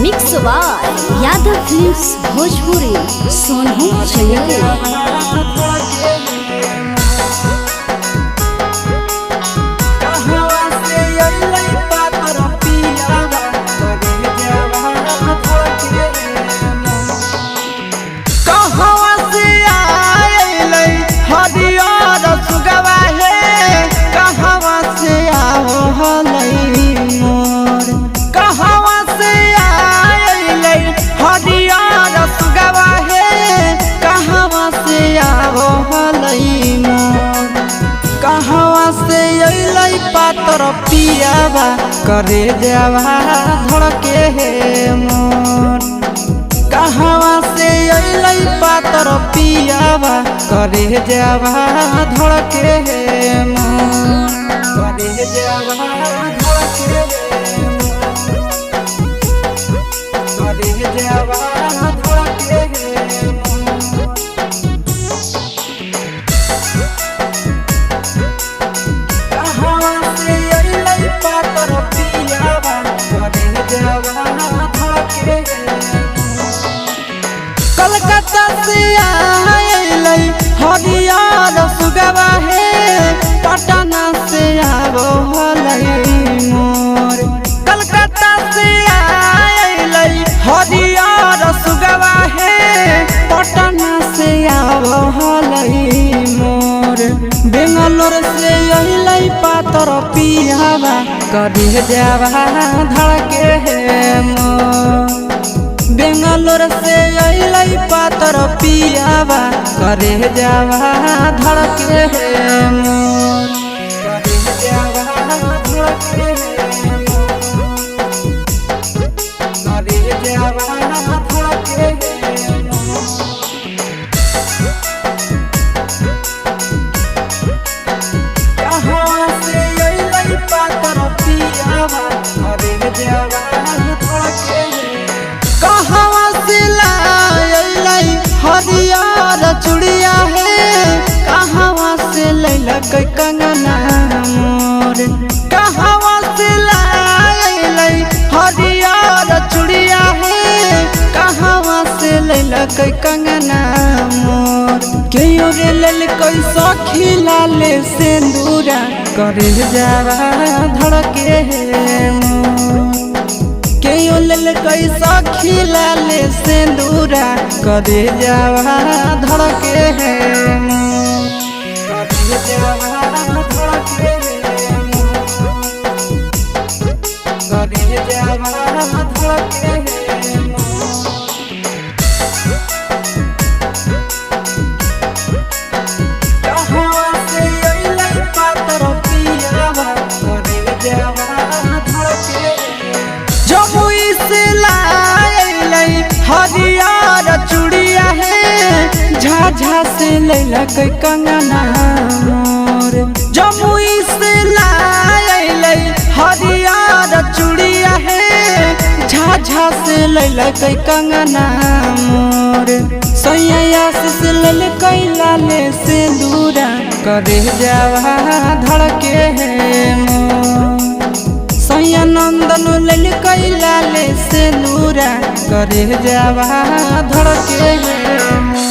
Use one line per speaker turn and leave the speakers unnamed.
Mix by Yadav films Bhojpuri Sonu Changel.
कहवा से आइलै हरियर सुगवा हे, कहवा से आवलै मोर। कहवा से आइलै हरियर सुगवा हे, कहवा से आवलै मोर। कहवा से अइलै पातर पियावा, करे जावा धड़के हे मोर। कहवा से अइलै पातर पियावा, करे जावा धड़के हे मोर। करे जावा धड़के हे मोर। करे जावा धड़के हे मोर। कहवा से अइलै पातर पियावा, करे जावा धड़के हे मोर। कलकत्ता से आइलै हरियर सुगवा हे, पटना से आवलै मोर। कलकत्ता से आइलै हरियर सुगवा हे, पटना से आवलै मोर। बेंगलोर से अइलै पातर पियावा, करे जावा धड़के हे मोर। बेंगलोर से अइलै पातर पियावा, करे जावा धड़के हे मोर। करे जावा धड़के हे मोर। करे जावा धड़के हे मोर। कहवा से अइलै पातर पियावा, करे जावा धड़के हे। कहवा से लाइलै हरियर चूड़िया हे, कहवा से लैलक कंगना मोर। कहवा से लाइलै हरियर चूड़िया हे, कहवा से लैलक कंगना मोर। केयो रे ललकै सखी लाले सिंदूरा, करे जावा धड़के हे मोर। केयो ललकै सखी लाले सिंदूरा, करे जावा धड़के हे मोर। करे जावा धड़के हे मोर। करे जावा धड़के हे मोर। कहवा से अइलै पातर पियावा, करे जावा धड़के। जमुई से लाइलै हरियर चूड़िया हे, झाझा से लैलक कंगना मोर। जमुई से लाइलै हरियर चूड़िया हे, झाझा से लैलक कंगना मोर। सैया से ललकै लाले सिंदूरा, करे जावा धड़के हे मोर। सैया नंदन ललकै लाले सिंदूरा, करे जावा धड़के हे मोर।